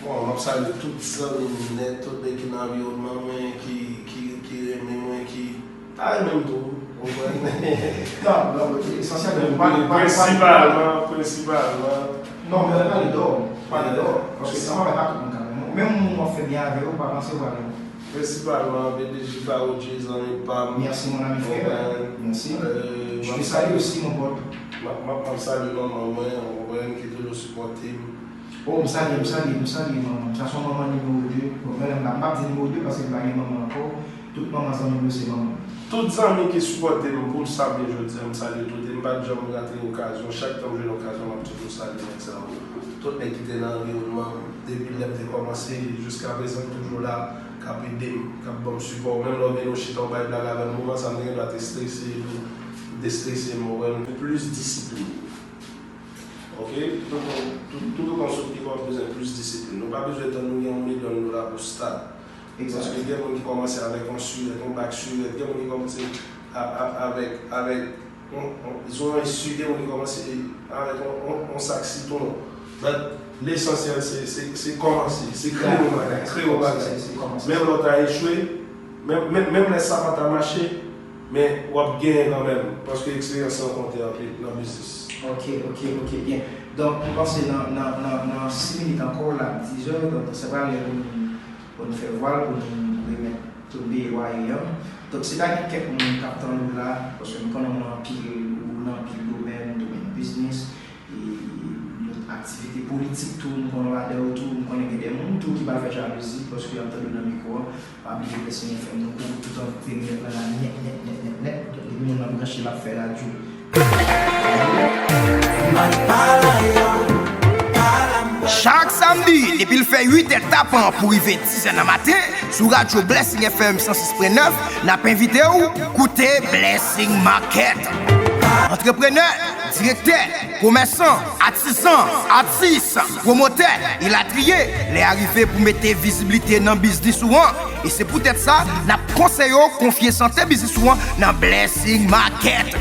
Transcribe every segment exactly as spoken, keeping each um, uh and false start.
Bon, m ap salye tout zanmi m nèt, tout nèg ki nan anviwònman mwen, ki, ki, ki renmen mwen, ki pa renmen m tou, ou konprann? Non, non, esansyèlman, pa, pa, pa, Prensipalman, prensipalman, non, men pale dò, pale dò, paske sa pa tout moun ka renmen w. Menm moun w ap fè byen avè yo, pa panse w pale. Prensipalman, P D G K O G, zanmi pa m. Merci, mon ami frère. Merci. Je te salue aussi, mon pote. M ap, m ap, m ap salye manman mwen, ou konprann, ki toujou sipòte m. Oh, m salye, m salye, m salye manman m. Sa se yon manman nimewo de. Bon, mwen menm, m p ap di nimewo de paske m pa gen manman ankò. Tout manman zanmi m yo se manman m. Tout zanmi ki sipòte m pou m sa byen jodi a, m salye tout. E m pa t janm rate okazyon. Chak tan m jwenn okazyon, m ap toujou salye nèg sa yo. Tout nèg ki te nan anviwònman m, depi lè m te kòmanse, jiska prezan, ki toujou la, k ap ede m, k ap ban m sipò. Menm lè w vin ou chita w bay blag avè m, moman sa a m te gen dwa te strese epi m te strese m, ou konprann? Plis disiplin. Ok? Tout, tout, tout, tout konsèy ki kòm bezwen plis disiplin. Nou pa bezwen tann nou gen yon milyon dola pou stab. Paske gen moun ki kòmanse avèk yon surèt, yon bak surèt, gen moun ki kòmanse a- a- avèk avèk yon yon- sou yon esui, gen moun ki kòmanse avèk yon- yon- yon sak sitwon. But lesansyèl se se se kòmanse, se kreye yon bagay, kreye yon bagay. Menm lè w ta echwe, menm menm menm lè sa pa ta mache, men w ap genyen kanmenm, paske eksperyans lan konte anpil nan biznis. Ok, ok, ok, byen. Donk, m panse nan, nan, nan, nan sis minit ankò, l ap dizè, donk se pa lè pou nou, pou nou fè vwal, pou nou remèt tonbe wa e yanm. Donk, si ta gen kèk moun k ap tann ou la, paske m konnen w nan anpil, ou nan anpil domèn, domèn biznis, e lòt aktivite politik tou, m konnen w adè w tou, m konnen gen de moun tou ki pral fè jalouzi, paske y ap tande w nan mikwo a. Pa bliye Blessing F M, nou kouvri tout anvi perimèt lan la nèt, nèt, nèt, nèt, nèt. Donk, depi moun nan branche, l ap fè radyo. Chak samdi, depi l fè uit è tapan pou rive diz è nan maten, sou radyo Blessing F M san sis pwen nèf, n ap envite w koute Blessing Market. Antreprenè, direktè, komèsan, atizan, atis, pwomotè, elatriye, lè a rive pou mete viziblite nan biznis ou an. E se poutèt sa, n ap konseye w konfye sante biznis ou an nan Blessing Market.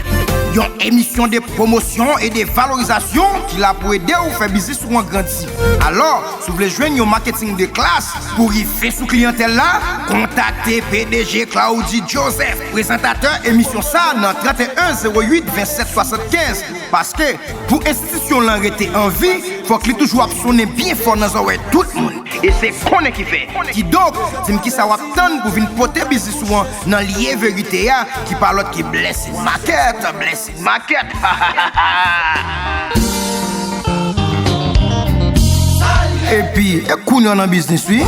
Yon emisyon de pwomosyon e de valorizasyon ki la pou ede w fè biznis ou an grandi. Alò, si w vle jwenn yon maketing de klas pou rive sou kliyantèl la, kontakte P D G Claudy Joseph, prezantatè emisyon sa a nan trannteyen zewo uit vennsèt swasannkenz. Paske, pou enstitisyon lan rete an vi, fòk li toujou ap sonnen byen fò nan zòrèy tout moun. E se konnen ki fè. Kidonk, di m kisa w ap tann pou vin pote biznis ou an nan lye verite a, ki pa lòt ke Blessing Market, Blessing Market. Epi, e kounye a w nan biznis, wi.